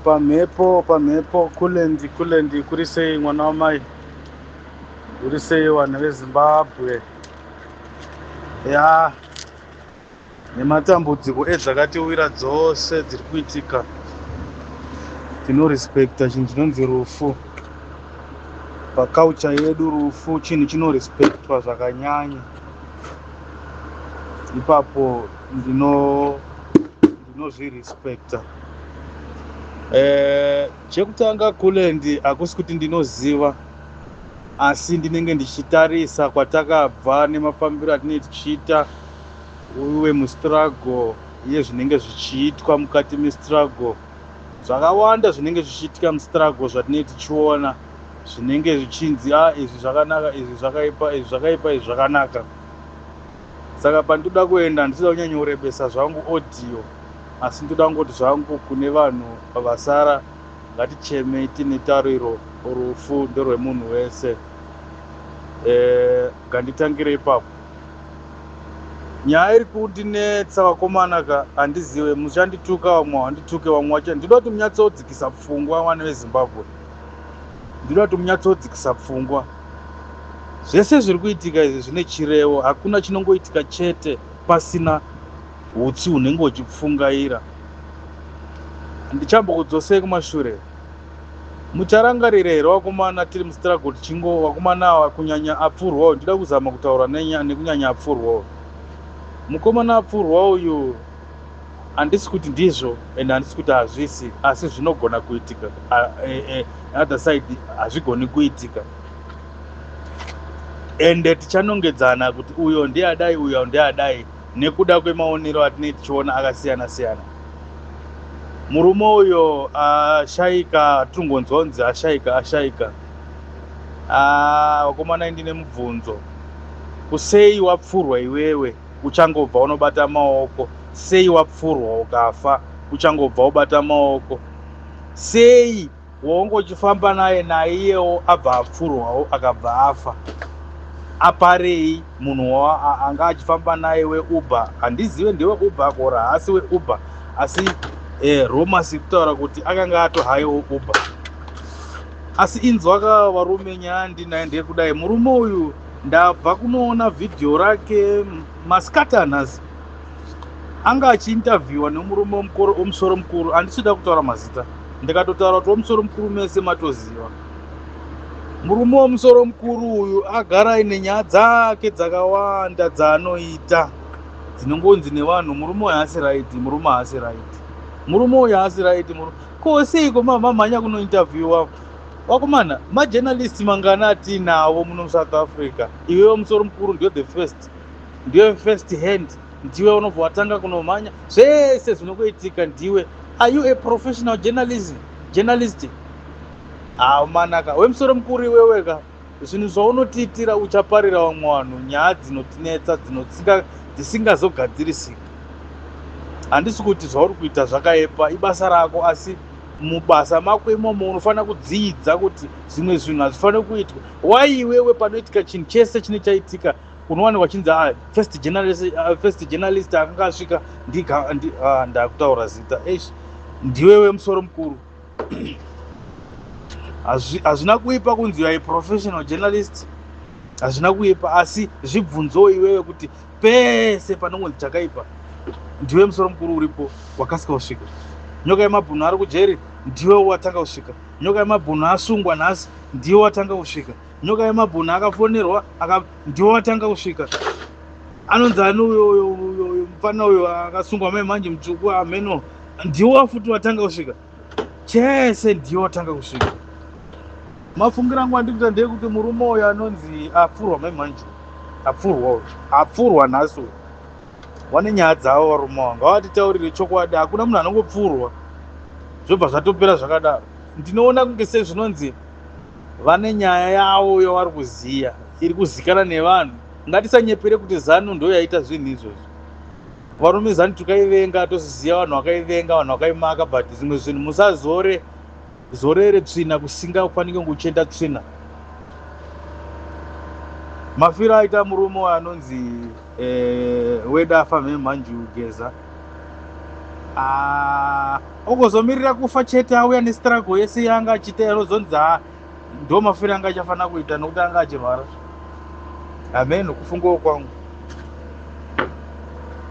Pamhepo pamhepo, kulendi kulendi, kuri sei mwana wamai? Kuri sei vanhu veZimbabwe? Ya, nematambudziko edzakatiwira dzose dziri kuitika, tinorespekta chinhu chinonzi rufu. Pakaucha yedu rufu chinhu chinorespektwa zvakanyanya. Ipapo ndinozvirespekta. Chekutanga kulendi, hakusi kuti ndinoziva, asi ndinenge ndichitarisa kwatakabva nemafambiro atinenge tichiita uye mustruggle yezvinenge zvichiitwa mukati mestruggle. Zvakawanda zvinenge zvichiitika mustruggle zvatinenge tichiona, zvinenge zvichinzi a izvi zvakanaka, izvi zvakaipa, izvi zvakaipa, izvi zvakanaka. Saka pandinoda kuenda, handisida kunyanyorebesa zvangu audio, asi ndoda kungoti zvangu kune vanhu vasara, ngatichemei tine tariro. Rufu nderwemunhu wese. Nganditangire ipapo. Nyaya iri kundinetsa, vakomana ka, handizive, muchandituka, vamwe handituke, vamwe vacha. Ndinoda kuti munyatsodzikisa pfungwa, vana veZimbabwe. Ndinoda kuti munyatsodzikisa pfungwa. Zvese zviri kuitika izvi zvine chirevo. Hakuna chinongoitika chete pasina hutsi hunenge huchipfungaira. Ndichambokudzosei kumashure. Mucharangarira here, vakomana, tiri mustruggle tichingo vakomana ava, kunyanya apfurwawo? Ndida kuzama kutaura nekunyanya apfurwawo, mukomana apfurwa uyu. Handisi kuti ndizvo and handisi kuti hazvisi, asi zvinogona kuitika. Other side, hazvigoni kuitika, ende tichanongedzana kuti uyo ndiadai, uyo ndiadai, nekuda kwemaonero atinenge tichiona akasiyana siyana. Murume uyo ashaika, tiringonzwa kunzi ashaika, ashaika. Vakomana, ndine mubvunzo. Kusei wapfurwa iwewe uchangobva unobata maoko? Sei wapfurwa ukafa uchangobva ubata maoko? Sei waunge uchifamba naye, naiyewo abva apfurwawo, akabva afa? Aparei munhu anga achifamba naye weUber? Handizive ndeweUber kora haasi weUber, asi rumours kutaura kuti akanga atohayiwo Uber. Asi inzwaka varume, nyaya ndinaye ndeyekudai. Murume uyu, ndabva kunoona vhidhiyo rake masikati anhasi, anga achiinterviewa nemurume wemusoro mukuru. Handisida kutaura mazita, ndikatotaura kuti wemusoro mukuru mese matoziva. Murume wemusoro mukuru uyu agara aine nyaya dzake dzakawanda dzaanoita, dzinongonzi nevanhu, murume uyu haasi right, murume haasi right, murume uyu haasi right. Ko seiko mamhanya kunointerviewa? Vakomana, majournalist mangana atiinawo muno muSouth Africa? Iwewe musoro mukuru ndiyo the first, ndiwe first hand, ndiwe unobva watanga kunomhanya zvese zvinongoitika ndiwe. Are you a professional journalist? Haumanaka wemusoro mukuru iweweka, zvinhu zvaunotiitira, uchaparira vamwe vanhu nyaya dzinotinetsa, dzisingazogadzirisika. Handisi kuti zvauri kuita zvakaipa, ibasa rako, asi mubasa mako imomo unofanira kudzidza kuti zvimwe zvinhu hazvifaniri kuitwa. Wai iwewe panoitika chinhu chese chine chaitika, unowanikwa chinzi first journalist akanga asvika? Ndakutaura zita, eish, ndiwewe musoro mukuru. Hazvina kuipa kunzi you are a professional journalist, hazvina kuipa, asi zvibvunzowo iwewe kuti pese panongonzi chakaipa, ndiwe musoro mukuru uripo, wakasika kusvika. Nyoka yemabhunu ari kujeri, ndiwe watanga kusvika. Nyoka yemabhunu asungwa nhasi, ndiwe watanga kusvika. Nyoka yemabhunu akafonerwa, ndiwe watanga kusvika. Anonzi ani uyo mufana uyo akasungwa mai manje, mutsvuku, ameno, ndiwe futi watanga kusvika. Chese ndiwe watanga kusvika. Mafungiro angu andikuita ndeyekuti murume uyo anonzi apfurwa mai manje, apfurwa uyu, apfurwa nhasi uyu, wane nyaya dzavo. Varume vangu, ngavatitaurire chokwadi. Hakuna munhu anongopfurwa zvobva zvatopera zvakadaro. Ndinoona kunge sezvinonzi vane nyaya yavo yavari kuziya, iri kuzikana nevanhu. Ngatisanyepere kuti ZANU ndo yaita zvinhu izvozvo. Varume, ZANU tukaivenga, toziziva vanhu vakaivenga, vanhu vakaimaka, but zvimwe zvinhu musazore zorere tsvina kusingafanike kuchenda tsvina. Mafiro aita murume uyo anonzi wedafa mhemhanji Geza. Ah, ogozomirira kufa chete auya nestruggle yese yanga achiita yarozonzi ha ndo mafiro anga achafanira kuita nokuti anga achirwara. Hameno kufungawo kwangu,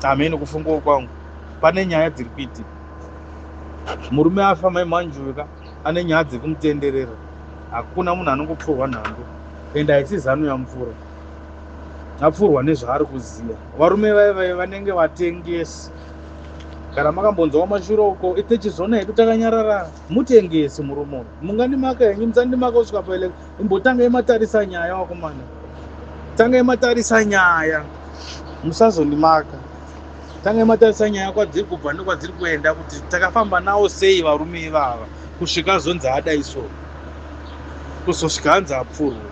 hameno kufungawo kwangu, pane nyaya dziri kuitika. Murume afa mai Manjuka ane nyaya dzekumutenderera. Hakuna munhu anongopfurwa nhando, ende haisi Zanu yamupfura, apfurwa nezvaari kuziva. Varume vai vai vanenge vatengesi. Kana makambonzwawo mashure uko, itechizoona hedu takanyarara. Mutengesi murume uyu, mungandimaka henyu, musandimaka kusvika paele. Imbotangai matarisa nyaya, wakomana, tangai matarisa nyaya, musazondimaka. Tangai matarisa nyaya kwadziri kubva nekwadziri kuenda, kuti takafamba nawo sei varume ivava kusvika azonzi adai so, kuzosvika hanzi apfurwa.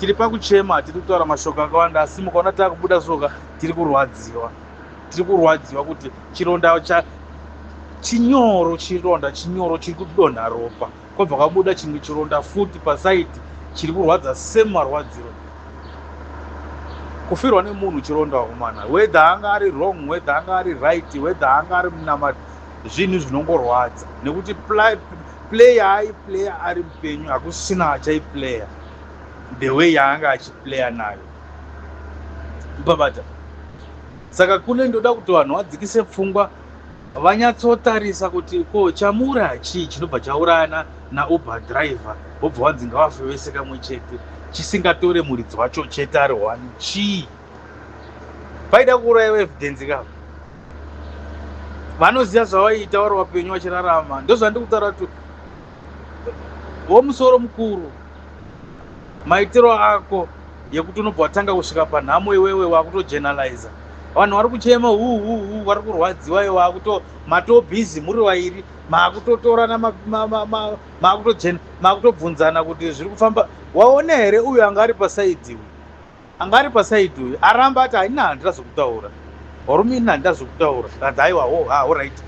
Tiri pakuchema, hatiri kutaura mashoko akawanda, asi mukaona taakubuda soka, tiri kurwadziwa, tiri kurwadziwa kuti chironda cha chinyoro, chironda chinyoro chiri kudonha ropa, kwabva kwabuda chimwe chironda futi paside chiri kurwadza semarwadziro. Kufirwa nemunhu chironda, wakomana, whether anga ari wrong, whether anga ari right, whether anga ari munamati, zvinhu zvinongorwadza nekuti play yaaiplaya ari mupenyu hakusina achaiplaya the way yaanga achiplaya nayo pabata. Saka kune ndoda kuti vanhu vadzikise pfungwa, vanyatsotarisa kuti ko chamuuraya chii chinobva chaurayana naUber driver, wobva wanzi ngavafe vese kamwe chete, chisingatore muridzi wacho chete ari one. Chii paida kuurayiwa? Evidence ka, vanoziva zvavaiita vari vapenyu vachirarama. Ndozvandiri kutaura kuti womusoro mukuru, maitiro ako yekuti unobva watanga kusvika panhamo, iwewe wakutogeneraliza. Vanhu vari kuchema hu hu hu, vari kurwadziwa, iwe wakuto mato busy muri vairi, makutotorana, makutobvunzana kuti zviri kufamba. Waona here uyu anga ari paside, uyu anga ari paside, uyu aramba ati haina, handida zvokutaura varume, ini handida zvokutaura. Kanzi aiwa, oh, ah, alright,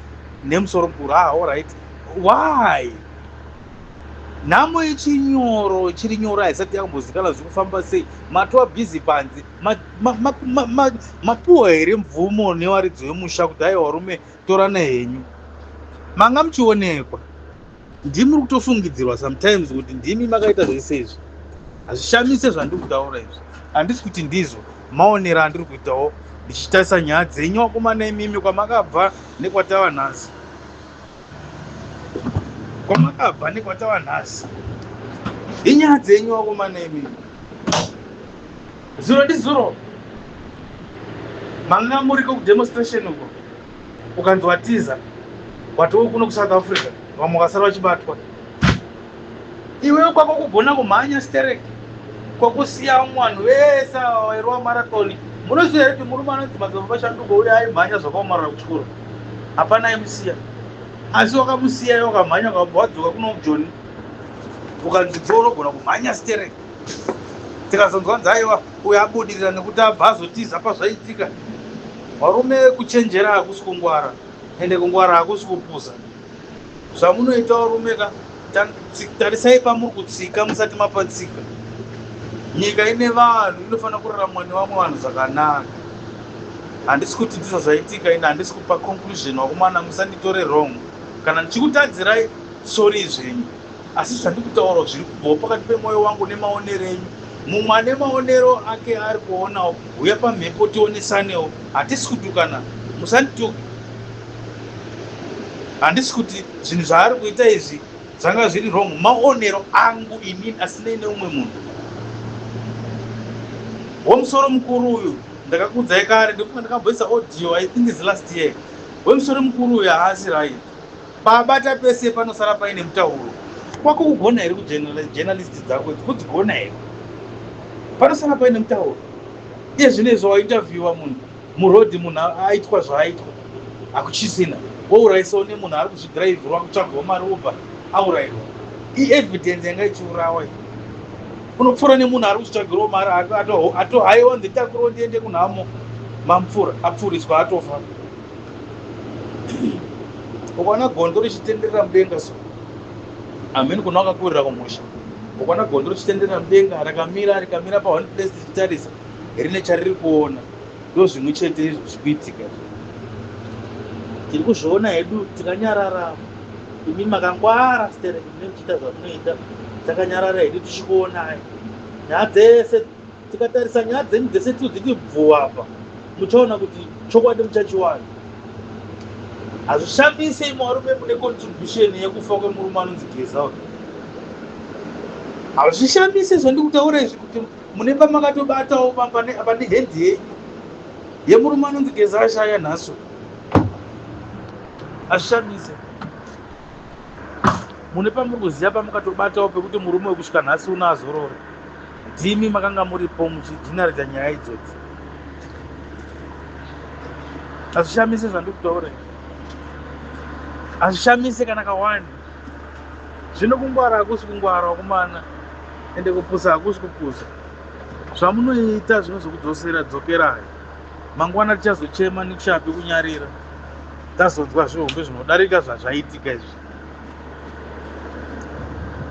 nemusoro mukuru, ah, alright. Why? Nhamo yechinyoro chiri nyoro haisati yakambozikanwa zviri kufamba sei. Matova busy panze, mapuwa here mvumo nevaridzi vemusha kuti aiwa varume, torana henyu? Manga muchionekwa, ndimi muri kutofungidzirwa sometimes kuti ndimi makaita zvese izvi. Hazvishamise zvandiri kutaura izvi, handisi kuti ndizvo, maonero andiri kuitawo ndichitarisa nyaya dzenyu vakomana imimi, kwamakabva nekwatava nhasi, kwamakabva nekwatava nhasi, inyaya dzenyu vakomana imimi. Zuro ndizuro manga muriko kudemonstration uko, ukanzi watiza, watoo kuno kuSouth Africa, vamwe vakasara vachibatwa. Iwewe kwako kugona kumhanya sterek, kwakusiya vamwe vanhu vese ava vairova marathon. Munoziva here kuti murume anonzi Madzibaba Shanduko uye aimhanya zvakaomarara kuchikoro, hapana aimusiya, asi wakamusiya iwe wakamhanya, ukabva wadzoka kuno Joni, ukanzi bvo unogona kumhanya sterek. Tikazonzwa nzi aiwa, uyo abudirira nekuti abva azotiza pazvaitika. Varume, kuchenjera hakusi kungwara, ende kungwara hakusi kupuza. Zvamunoita varume ka, tarisai pamuri kutsika musati mapatsika. Nyika ine vanhu, inofanira kuraramwa nevamwe vanhu zvakanaka. Handisi kuti ndizvo zvaitika, ine handisi kupa conclusion. Vakomana, musanditore wrong. Kana ndichikutadzirai, sorry zvenyu, asi zvandikutaura zviri kubvawo pakati pemwoyo wangu nemaonero enyu. Mumwe ane maonero ake ari kuonawo, uya pamhepo tionesanewo. Hatisi kutukana, musandituke. Handisi kuti zvinhu zvaari kuita izvi zvanga zviri wrong, maonero angu inini asinei neumwe munhu. Womusoro mukuru uyu ndakakuudzai kare, ndofunga ndakamboisa audio, I think is last year. Wemusoro mukuru uyu haasi right. Pabata pese panosara paine mutauro. Kwako kugona here kujournalist dzako idzi, kudzigona here? Panosara paine mutauro. Iye zvino izvo wainterviewa munhu muroad, munhu aitwa zvaaitwa, hakuchisina, wourayisawo nemunhu ari kuzvidhiraivhirwa kutsvagawo mari, wobva aurayiwa. Ievidence yanga ichiurawa iyi. Unopfuura nemunhu ari kuzvitsvagirawo mari, atohaiwa, nditakurawo ndiende kunhamo, mamupfuura, apfuuriswa, atofa. Ukaona gondo richitenderera mudenga so, hameni kuna wakakurira kumusha, ukaona gondo richitenderera mudenga rakamira, rikamira paone place richitarisa, rine chariri kuona. Ndo zvimwe chete izvo zvikuitika. Tiri kuzviona hedu tikanyarara. Imi makangwara stereki mune muchiita zvamunoita. Takanyarara hedu tichikuonai. Nyaya dzese tikatarisa nyaya dzenyu dzese tinodziti bvuu apa. Muchaona kuti chokwadi muchachiwana. Hazvishamise imi varume mune contribution yekufa kwemurume anonzi Geza uyu. Hazvishamise zvandikutaura izvi kuti mune pamakatobatawo pane hand yenyu yemurume anonzi Geza ashaya nhasi. Hazvishamise. Mune pamuri kuziva pamakatobatawo pekuti murume wekusvika nhasi uno azorore. Ndimi makanga muripo muchijinaridza nyaya idzodzi. Hazvishamise zvandikutaura. Hazvishamise kana kawani. Zvino kungwara hakusi kungwara wakomana. Ende kupusa hakusi kupusa. Zvamunoita zvinozokudzosera dzokerai. Mangwana tichazochema nekushaya pekunyarira. Tazonzwa zvihombe zvinodarika zvazvaitika izvi.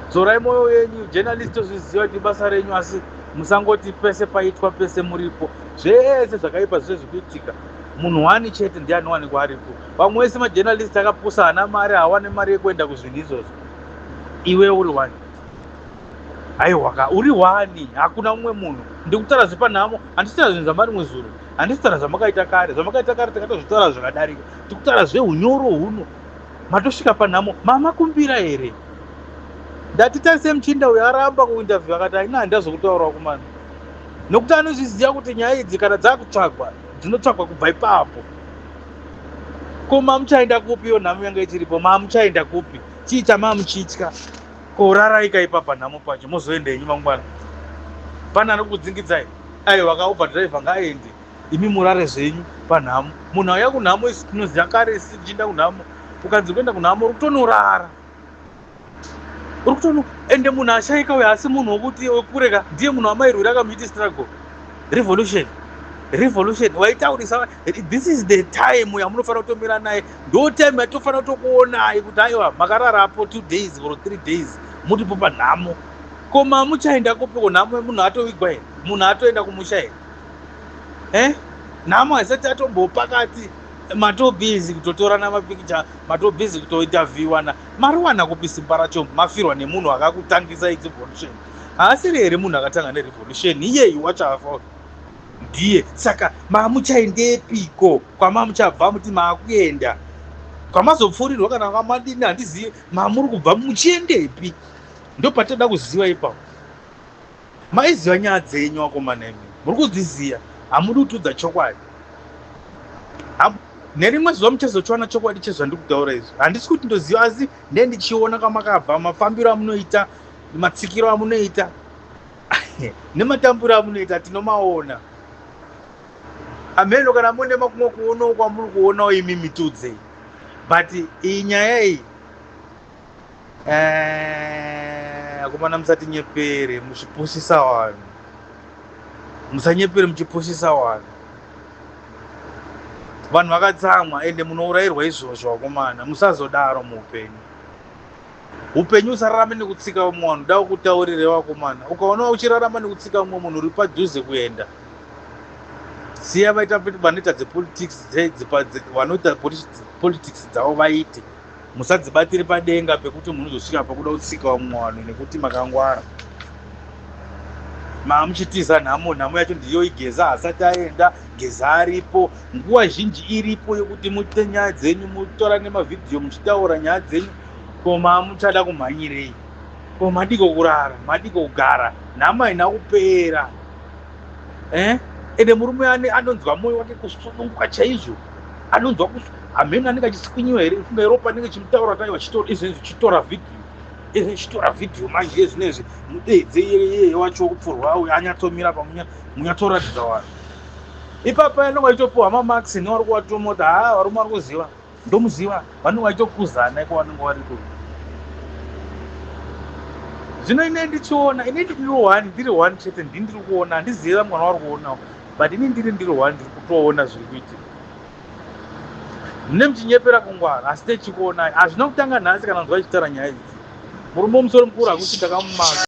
Dzorai mwoyo yenyu journalist tozviziva kuti basa renyu asi musangoti pese paitwa pese muripo. Zvese zvakaipa zvese zvikuitika munhu wani chete ndiye anowanikwa aripo. Vamwe vese majournalist akapusa haana mari hawane mari yekuenda kuzvinhu izvozvo. Iwe uri wani. Aiwa ka uri wani hakuna mumwe munhu. Ndikutaura zvepanhamo handisitaura zvinhu zvamarimwe zuro. Handisitaura zvamakaita kare. Zvamakaita kare takatozvitaura zvakadarika. Tikutaura zvehunyoro huno. Matosvika panhamo mamakumbira here? Ndati tarise muchinda uyo aramba kuinterview akati haina handazokutaura kumana. Nokuti anozviziva kuti nyaya idzi kana dzakutsvagwa dzinotsvagwa kubva ipapo. Ko mamuchaenda kupi iyo nhamo yanga ichiripo? Mamuchaenda kupi? Chii chamamuchitya? Ko raraika ipapa nhamo pacho mozoenda henyu mangwana. Pane anokudzingidzai? Aiwa ka Uber driver ngaaende. Imi murare zvenyu panhamo. Munhu auya kunhamo isu tinoziva kare isu tichienda kunhamo. Ukanzi kuenda kunhamo uri kutonorara. Uri kutono ende munhu ashaika uyo asi munhu wokuti wekure ka ndiye munhu wamairwira akamuiti struggle. Revolution. Revolution waitaurisa this is the time yamunofanira kutomira naye ndo time yatofanira kutokuonai kuti aiwa makararapo 2 days or 3 days muripo panhamo. Ko mamuchaenda kupi ko nhamo munhu atovigwa here? Munhu atoenda kumusha here? Eh? Nhamo haisati yatombopakati matobhizi kutotorana mapikicha matobhizi kutointerviewana mariwana kupi simba racho mafirwa nemunhu akakutangisa revolution haasiri here munhu akatanga nerevolution iyeyu wacho afa ndiye saka mamuchaendepiko kwamamuchabva muti maakuenda kwamazopfuurirwa kana kwamadini handizivi mamuri kubva muchiendepi ndopatoda kuziva ipapo Maiziva nyaya dzenyu vakomana imi. Muri kudziziva. Hamudi kutiudza chokwadi. Nerimwe zuva muchazochiwana chokwadi chezvandiri kutaura izvi. Handisi kuti ndoziva asi ndee ndichiona kwamakabva, mafambiro amunoita, matsikiro amunoita nematambiro amunoita tinomaona. Hameno kana mune makumwe kuonawo kwamuri kuonawo imi mitiudzei. But iyi nyaya iyi Eh, akomana musatinyepere muchipusisa vanhu musanyepere muchipusisa vanhu vanhu vakatsamwa ende munourayirwa izvozvo vakomana musazodaro muupenyu upenyu usararame nekutsika vamwe vanhu da kutaurire vakomana ukaona uchirarama nekutsika mumwe munhu uri padhuze kuenda siya vaita vanoita dzepolitics vanoita politics dzavo vaite Musadzibatire padenga pekuti munozosvika pakuda kutsika vamwe vanhu nekuti makangwara. Maamuchitiza nhamo, nhamo yacho ndiyo igeza hasati aenda, geza aripo. Nguva zhinji iripo yekuti muite nyaya dzenyu, mutorane mavhidhiyo muchitaura nyaya dzenyu. Ko maamuchada kumhanyirei? Ko madiko kurara, madiko kugara, nhamo haina kupera. Eh? Ende murume anonzwa moyo wake kusununguka chaizvo. Anonzwa hameno anenge achiswinyiwa here funga ropa anenge chimutaura kuti aiwa chitora izvezvi chitora vhidhiyo izvezvi chitora vhidhiyo manje izvinezvi mudeedze iyeye wacho wekupfurwa uyo anyatsomira pamunyatsoratidza vanhu ipapa anenge achitopiwa mamax nevari kuvatuma kuti haa varume vari kuziva ndomuziva vanenge vachitokuzana iko vanenge variko zvino ine ndichiona ine ndiri one ndiri one chete ndini ndiri kuona handizivi vamwe vana vari kuonawo but ini ndiri ndiri one ndiri kutoona zviri kuitika mune muchinyepera kungwara asi techikuonai hazvina kutanga nhasi kana nzwa ichitaura nyaya idzi murume womusoro mukuru hakusi ndakamumaka.